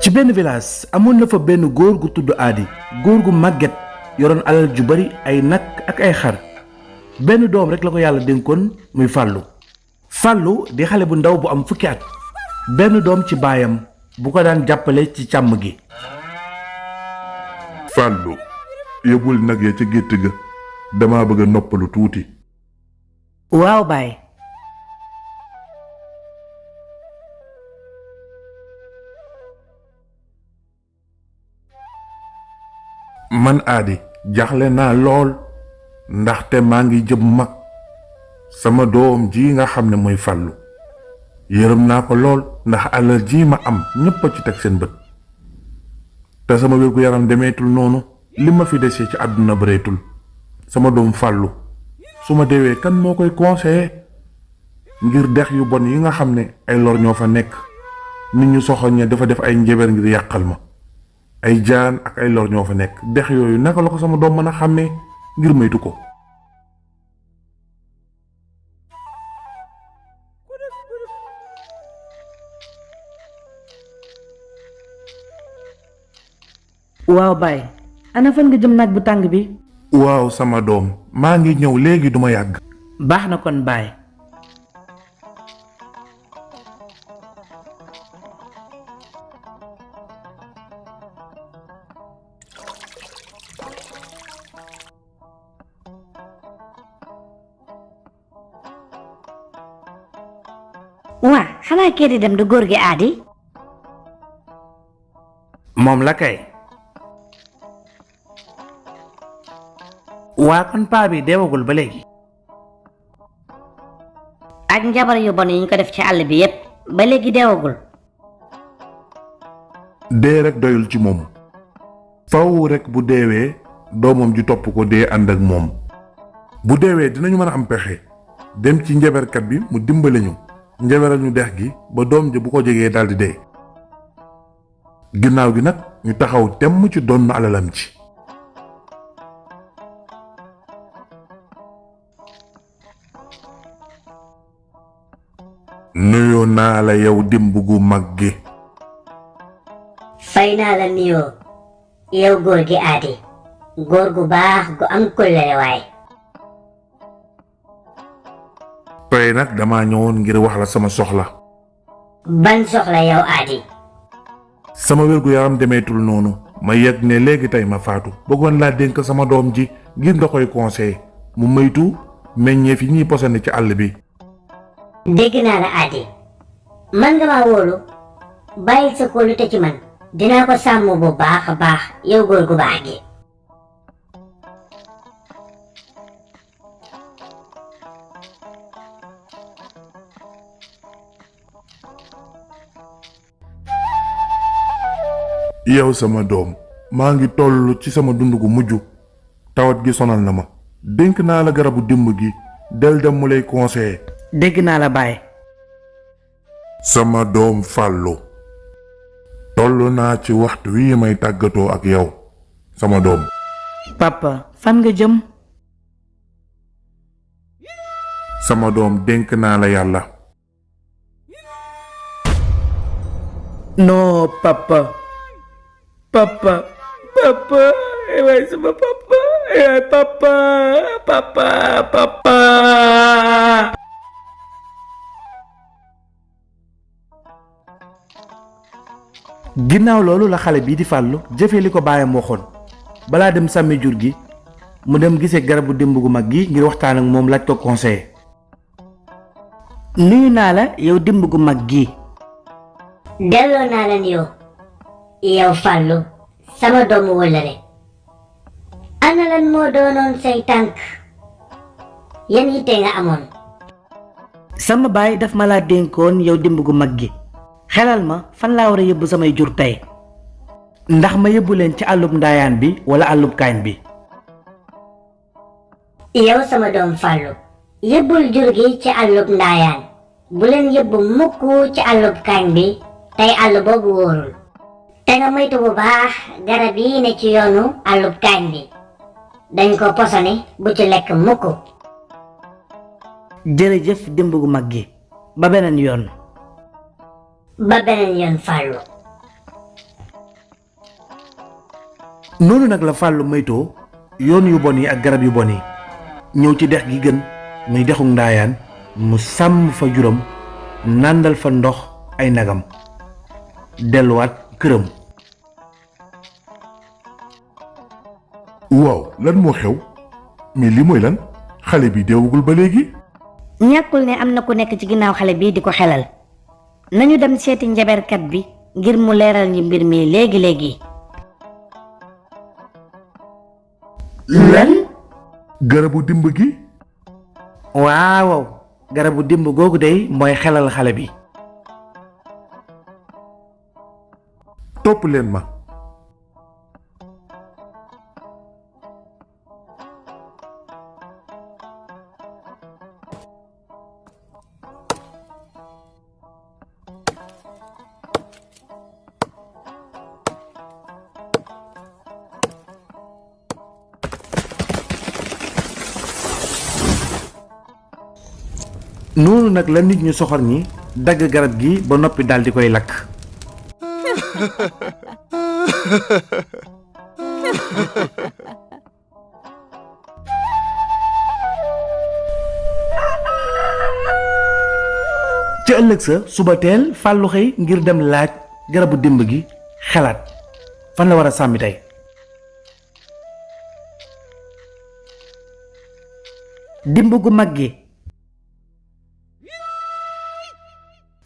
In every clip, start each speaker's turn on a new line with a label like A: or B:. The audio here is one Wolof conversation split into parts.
A: ci benn village amoon na fa benn góor gu tudd aadi góor gu màgget yoroon alal ju bari ay nag ak ay xar benn doom rek la ko yàlla dénkoon muy fàllu di xale bu ndaw bu am fukki at benn doom ci baayam bu ko daan jàppale ci càmm gi.
B: Fàllu yóbbul nag ya ca gétt ga dama bëgg a noppalu tuuti.
C: waaw baay.
B: man aadi jaxle naa lool ndaxte maa ngi jëm mag sama doom ji nga xam ne mooy Fàllu yërëm naa ko lool ndax alal ji ma am ñépp a ci teg seen bët te sama wér gu yaram demeetul noonu li ma fi desee ci àdduna bëreetul sama doom Fàllu su ma deewee kan moo koy conseiller ngir dex yu bon yi nga xam ne ay lor ñoo fa nekk nit ñu soxoñ ña dafa def ay njabar ngir yàqal ma ay jaan ak ay lor ñoo fa nekk dex yooyu naka la ko sama doom mën a xàmmee ngir moytu ko.
C: waaw baay ana fan nga jëm naaj bu tàng bi.
B: waaw sama doom maa ngi ñëw léegi duma yàgg.
C: baax na kon baay.
D: waa xanaa kii di dem du góor gi aadi.
A: moom la kay. waa kon paa bi deewagul ba léegi.
D: ak njabar yu bon yi ñu ko def ci àll bi yépp ba léegi deewagul.
B: dee rek doyul ci moom faw rek bu deewee doomam ji topp ko dee ànd ak moom bu deewee dinañu mën a am pexe dem ci njabarkat bi mu dimbale ñu njabaral ñu dex gi ba doom ji bu ko jegee daldi dee ginnaaw gi nag ñu taxaw temm ci donn alalam ci. nuyoo naa la yow dimb gu mag gi.
D: fay naa la nuyoo yow góor gi aadi góor gu baax gu am kóllëre waay.
B: tey nag dama ñëwoon ngir wax la sama soxla.
D: ban soxla yow aadi.
B: sama wér gu yaram demeetul noonu ma yëg ne léegi tey ma faatu bëggoon laa dénk sama doom ji ngir nga koy conseiller mu moytu meññeef yi ñuy posone ci àll bi.
D: dégg naa la aadi man nga maa wóolu bàyyil sa kóolute ci man dinaa ko sàmm bu baax a baax yow góor gu baax gi.
B: yow sama doom maa ngi toll ci sama dund gu mujj tawat gi sonal na ma dénk naa la garabu dimb gi del dem mu lay conseiller.
C: dégg naa la baay.
B: sama doom Fàllu toll naa ci waxtu wi may tàggatoo ak yow sama doom.
C: papa fan nga jëm.
B: sama doom dénk naa la yàlla.
C: non papa waay sama papa waay papa.
A: ginnaaw loolu la xale bii di Fàllu jëfee li ko baayam waxoon balaa dem sàmmi jur gi mu dem gisee garabu dimb gu mag gi ngir waxtaan ak moom laaj ko conseiller.
C: nuyu naa la yow dimb gu mag gi.
D: delloo naa la nuyoo yow Fàllu sama doomu wëllëre. ana lan moo doonoon say tànk yan yitte nga amoon.
C: sama baay daf ma laa dénkoon yow dimb gu mag gi xelal ma fan laa war a yóbbu samay jur tey ndax ma yóbbu leen ci àllub ndaayaan bi wala àllub kaañ bi.
D: yow sama doom Fàllu yóbbul jur gi ci àllub ndaayaan bu leen yóbbu mukk ci àllub kaañ bi tey àll boobu wóorul te nga moytu bu baax garab yi ne ci yoonu àllub kaañ bi dañ ko posone bu ci lekk mukk.
C: jërëjëf dimb gu mag gi ba beneen yoon.
D: ba beneen yoon Fàllu.
A: noonu nag la fàllu moytoo yoon yu bon yi ak garab yu bon yi ñëw ci dex gi gën muy dexu ndaayaan mu sàmm fa juram nàndal fa ndox ay nagam delluwaat këram.
B: waaw lan moo xew mais li mooy lan xale bi deewugul ba léegi.
D: ñàkkul ne am na ku nekk ci ginnaaw xale bii di ko xelal nañu dem seeti njaberkat bi ngir mu leeral ñi mbir mi léegi-léegi.
A: lan.
B: garabu dimb gi.
A: waaw garabu dimb googu dey mooy xelal xale bi.
B: topp leen ma.
A: noonu nag la nit ñu soxor ñi dagg garab gi ba noppi daldi koy lakk. ca ëllëg sa suba teel fàllu xëy ngir dem laaj garabu dimb gi xalaat fan la war a sàmmi tey.
C: dimb gu mag gi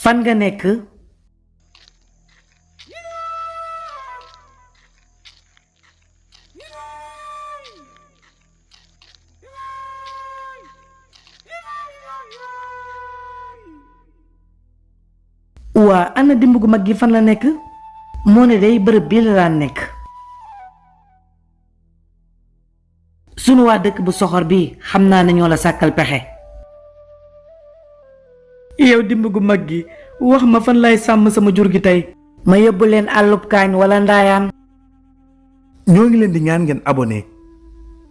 C: fan nga nekk. waa ana dimb gu mag gi fan la nekk. moo ne day bërëb bii la daan nekk. sunu waa dëkk bu soxor bi xam naa ne ñoo la sàkkal pexe. yow dimb gu mag gi wax ma fan lay sàmm sama jur gi tey.
D: ma yóbbu leen àllub kaañ wala ndaayaan.
A: ñoo ngi leen di ñaan ngeen abonné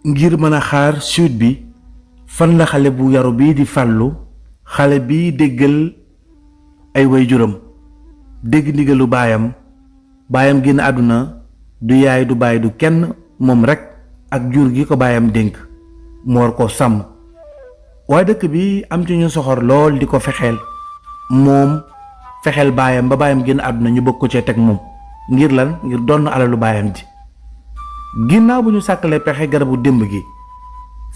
A: ngir mën a xaar suite bi fan la xale bu yaru bii di fàllu xale bii déggal ay waajuram dégg ndigalu baayam génn àdduna du yaay du baay du kenn moom rekk ak jur gi ko baayam dénk mu war ko sàmm. waaye dëkk bi am ci ñu soxor lool di ko fexeel moom fexeel baayam ba baayam génn àdduna ñu bëgg ko cee teg moom ngir lan ngir donn alalu baayam ji. ginnaaw bu ñu sàkkalee pexe garabu démb gi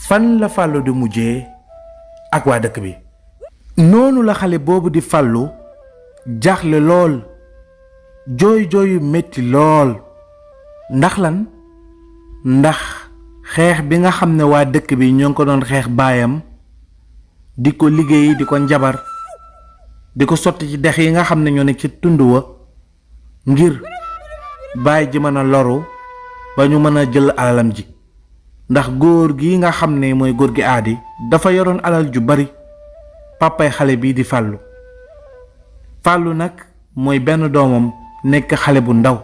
A: fan la fàllu di mujjee ak waa dëkk bi. noonu la xale boobu di fàllu jaaxle lool jooy jooyu metti lool ndax lan ndax xeex bi nga xam ne waa dëkk bi ñoo ngi ko doon xeex baayam di ko liggéey di ko njabar di ko sotti ci dex yi nga xam ne ñoo nekk ci tund wa ngir baay ji mën a loru ba ñu mën a jël alalam ji ndax góor gi nga xam ne mooy góor gi aadi dafa yoroon alal ju bari pàppay xale bii di fàllu. fàllu nag mooy benn doomam nekk xale bu ndaw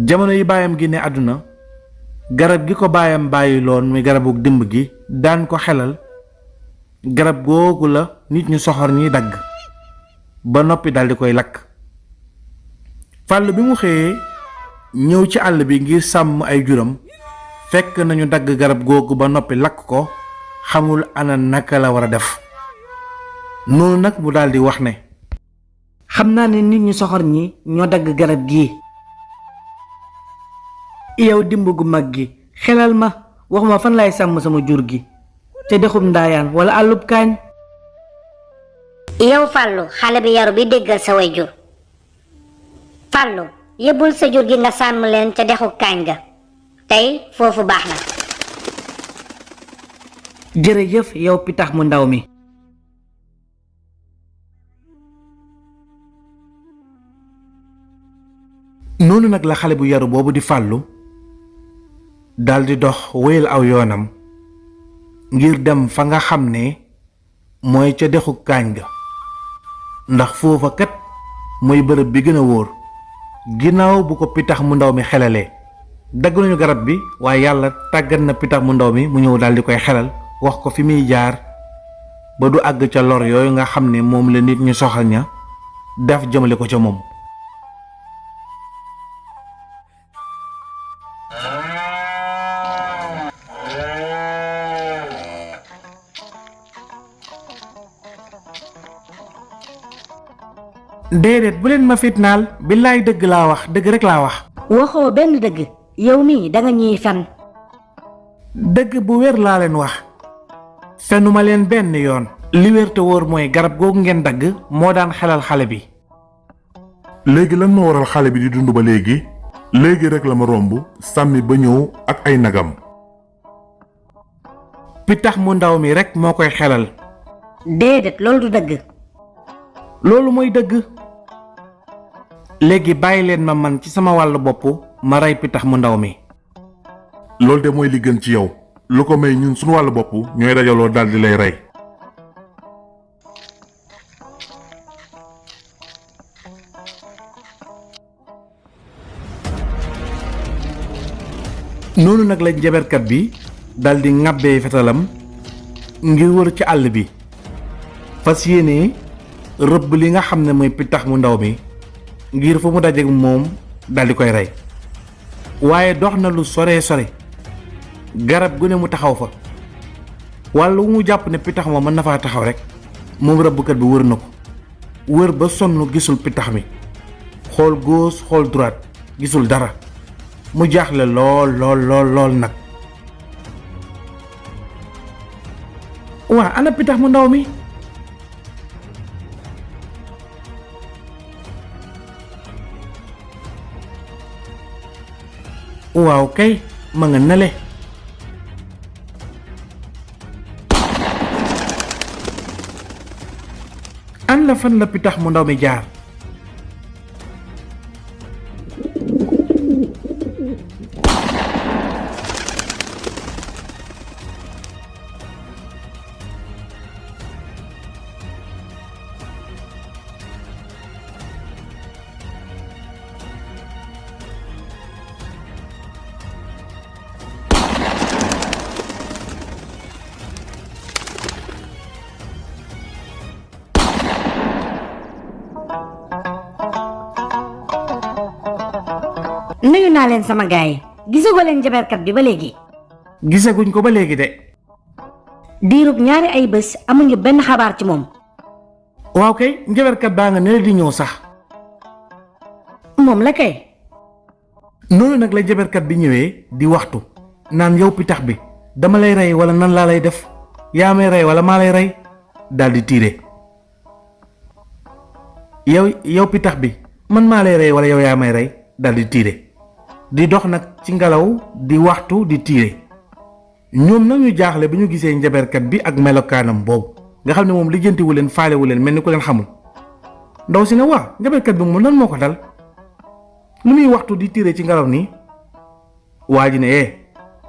A: jamono yi baayam gi ne àdduna garab gi ko baayam bàyyi loon muy garabu dimb gi daan ko xelal garab googu la nit ñu soxor ñi dagg ba noppi daldi koy lakk. fàllu bi mu xëyee ñëw ci àll bi ngir sàmm ay juram fekk nañu dagg garab googu ba noppi lakk ko xamul ana naka la war a def. noonu nag mu daldi wax ne
C: xam naa ne nit ñu soxor ñi ñoo dagg garab gii. yow dimb gu mag gi xelal ma wax ma fan lay sàmm sama jur gi te dexub ndaayaan wala àllub kaañ.
D: yow Fàllu xale bi yaru bi déggal sa way jur. Fàllu yóbbul sa jur gi nga sàmm leen ca dexu kaañ ga tey foofu baax na.
C: jërëjëf yow pitax mu ndaw mi.
A: noonu nag la xale bu yaru boobu di fàllu daldi dox wéyal aw yoonam ngir dem fa nga xam ne mooy ca dexu kaañ ga ndax foofa kat mooy bërëb bi gën a wóor. ginnaaw bu ko pitax mu ndaw mi xelalee dagg nañu garab bi waaye yàlla tàggat na pitax mu ndaw mi mu ñëw daldi koy xelal wax ko fi muy jaar ba du àgg ca lor yooyu nga xam ne moom la nit ñu soxal ña def jëmale ko ca moom. déedéet bu leen ma fitnaal billaay dëgg laa wax dëgg rek laa wax.
C: waxoo benn dëgg yow mii danga ñuy fen.
A: dëgg bu wér laa leen wax fenuma leen benn yoon. li wér te wóor mooy garab googu ngeen dagg moo daan xelal xale bi.
B: léegi lan moo waral xale bi di dund ba léegi rek la ma romb sàmmi ba ñëw ak ay nagam.
A: pitax mu ndaw mi rek moo koy xelal.
C: déedéet loolu du dëgg.
A: loolu mooy dëgg. léegi bàyyi leen ma man ci sama wàllu bopp ma rey pitax mu ndaw mi.
B: loolu de mooy li gën ci yow lu ko may ñun suñu wàllu bopp ñooy dajaloo daldi lay rey.
A: noonu nag la njaberkat bi daldi ŋàbbee fetalam ngir wër ci àll bi fas yéene rëbb li nga xam ne mooy pitax mu ndaw mi ngir fu mu dajeek moom daldi koy rey. waaye dox na lu sore garab gu ne mu taxaw fa walla wu mu jàpp ne pitax ma mën na faa taxaw rek moom rëbbkat bi wër na ko wër ba sonn gisul pitax mi xool gauche xool droite gisul dara mu jaaxle lool nag. waa ana pitax mu ndaw mi. waaw kay ma nga nele. an la fan la pitax mu ndaw mi jaar.
C: nuyu naa leen sama gaay gisagoo leen njaberkat bi ba léegi.
A: gisaguñ ko ba léegi de.
C: diirub ñaari ay bés amuñu benn xabaar ci moom.
A: waaw kay njaberkat baa nga ne di ñëw sax.
C: moom la kay.
A: noonu nag la njaberkat bi ñëwee di waxtu naan yow pitax bi dama lay rey wala nan laa lay def yaa may rey wala maa lay rey daldi tiire. yow pitax bi man maa lay rey wala yow yaa may rey daldi tiire. di dox nag ci ngelaw di waxtu di tiire. ñoom nag ñu jaaxle bi ñu gisee njaberkat bi ak melokaanam boobu nga xam ne moom lijjantiwu leen faalewu leen mel ni ku leen xamul. ndaw si ne waa njaberkat bi moom lan moo ko dal lu muy waxtu di tiire ci ngelaw nii. waa ji ne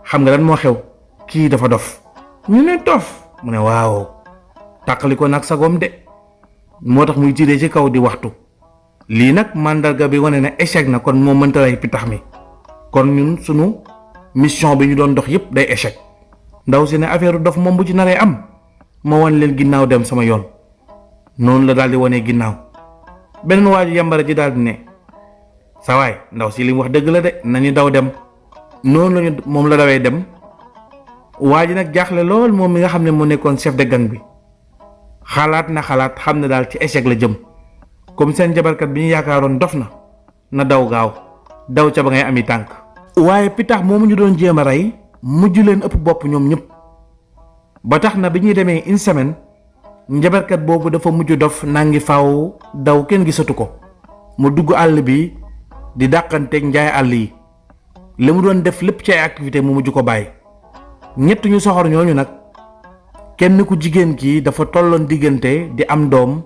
A: xam nga lan moo xew kii dafa dof. ñu ne dof mu ne waaw tàqali ko nag sagoom de moo tax muy tiire ci kaw di waxtu. lii nag màndarga bi wane ne échec na kon moom mënta rey pitax mi kon ñun sunu mission bi ñu doon dox yépp day échec. ndaw si ne affaire dof moom bu ci naree am ma wan leen ginnaaw dem sama yoon. noonu la daal di wane ginnaaw. beneen waa ji yambara ji daal di ne sa waay ndaw si li mu wax dëgg la de nañu daw dem. noonu lañu moom la dawee dem. waa ji nag jaaxle lool moom mi nga xam ne moo nekkoon chef de gang bi xalaat xam ne daal ci échec la jëm. comme seen jabarkat bi ñu yaakaaroon dof na daw gaaw daw ca ba ngay ami tànk. waaye pitax moomu ñu doon jéem a rey mujj leen ëpp bopp ñoom ñëpp ba tax na bi ñuy demee une semaine njabarkat boobu dafa mujj dof nangi faaw daw kenn gisatu ko mu dugg àll bi di dàqanteeg njaay àll yi li mu doon def lépp ci ay activité mu mujj ko bàyyi. ñett ñu soxor ñooñu nag kenn ku jigéen kii dafa tolloon diggante di am doom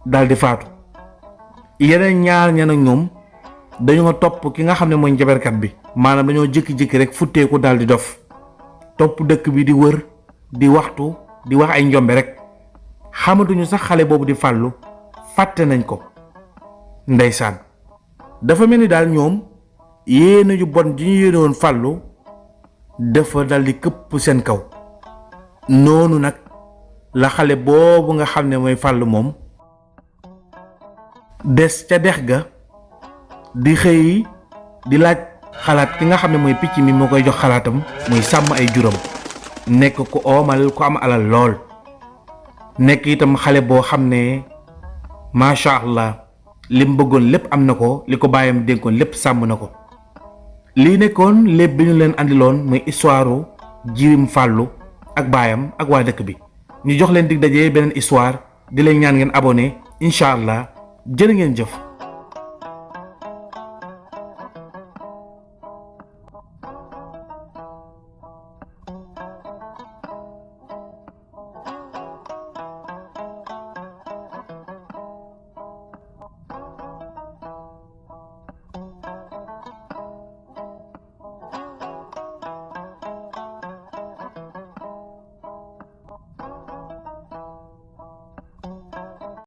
A: dal di faatu. yeneen ñaar ña nag ñoom dañoo topp ki nga xam ne mooy njaberkat bi maanaam dañoo jékki-jékki rek futteeku daal di dof topp dëkk bi di wër di waxtu di wax ay njombe rek xamatuñu sax xale boobu di fàllu fàtte nañ ko. ndeysaan dafa mel ni daal ñoom yéene yu bon ji ñu yéene woon fàllu dafa dal di këpp seen kaw. noonu nag la xale boobu nga xam ne mooy fàllu moom des ca dex ga di xëy di laaj xalaat ki nga xam ne mooy picc mi moo koy jox xalaatam muy sàmm ay juram nekk ku oomal ku am alal lool nekk itam xale boo xam ne macha allah lim bëggoon lépp am na ko li ko baayam dénkoon lépp sàmm na ko. lii nekkoon lépp bi ñu leen andiloon muy histoire Jirim Fàllu ak baayam ak waa dëkk bi. ñu jox leen dig daje beneen histoire di leen ñaan ngeen abonné incha allah jërë ngeen jëf.